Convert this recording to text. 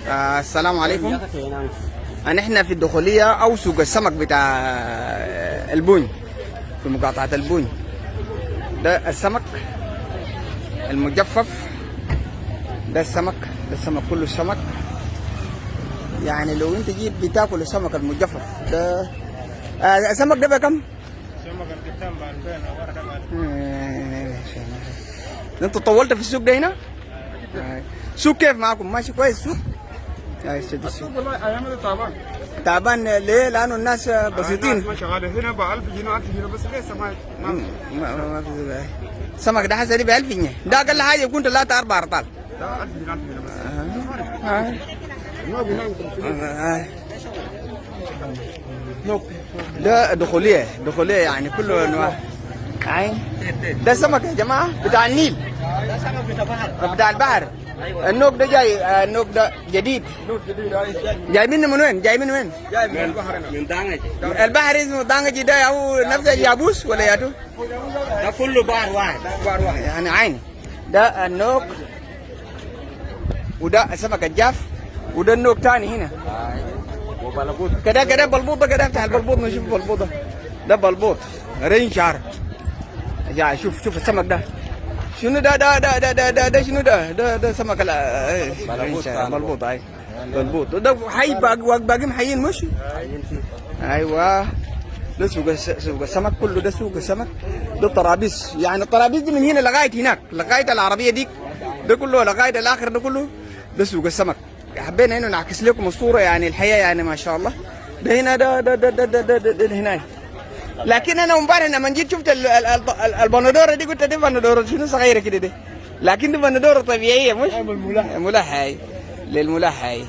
السلام عليكم. نحن في الدخولية أو سوق السمك بتاع البونج في مقاطعة البونج. ده السمك المجفف، ده السمك، ده السمك كله السمك. يعني لو انت جيت بتاكل السمك المجفف ده، السمك ده بكم؟ سمك القدام ب 2000 ورا ده ب 1000. انت طولت في السوق ده هنا؟ سوق كيف معكم؟ ماشي كويس السوق؟ السوق. السوق والله ايام ده تعبان. تعبان ليه؟ لانه الناس بسيطين. الناس ما شغالة هنا ب 1000 جنيه، 1000 جنيه بس لسه ما ما في السمك ده حسب ب 1000 جنيه، ده اقل حاجة يكون 3 4 ارطال. ده 1000 جنيه، 1000 جنيه بس. ده دخوليه، دخوليه يعني كله انواع. عين ده سمك يا جماعة بتاع النيل، ده سمك بتاع بحر. بتاع البحر. النوك ده جاي، النوك ده جديد. نوت جديد. جاي من وين؟ جاي من وين؟ جاي من البحر. من دانجي. البحر اسمه دانجي ده او نفس اليابوس ولا ياتو؟ ده كله بحر واحد. بحر واحد يعني. عين ده النوك، وده السمك الجاف، وده النوك تاني هنا. وبلبوط. كده كده بلبوطه، كده افتح البلبوط نشوف بلبوطه. ده بلبوط رين شعر. يا شوف شوف السمك ده شنو؟ ده ده ده ده ده ده, ده شنو ده؟ ده سمك بلبوط. بلبوط، اي بلبوط. ده حي، باقي باقي حيين مش؟ ايوه. ده سوق سوق السمك كله، ده سوق السمك. ده الترابيز، يعني الترابيز دي من هنا لغاية هناك، لغاية العربية ديك، ده كله لغاية الاخر، ده كله ده سوق السمك. حبينا انه نعكس لكم الصورة، يعني الحياة يعني ما شاء الله. ده هنا ده ده ده ده ده, ده, ده, ده هنا. لكن انا امبارح لما جيت شفت البندوره دي، قلت دي بندورة شنو صغيرة كده دي؟ لكن دي بندورة طبيعية مش؟ الملاحة. ملاحة هاي للملاحه هاي.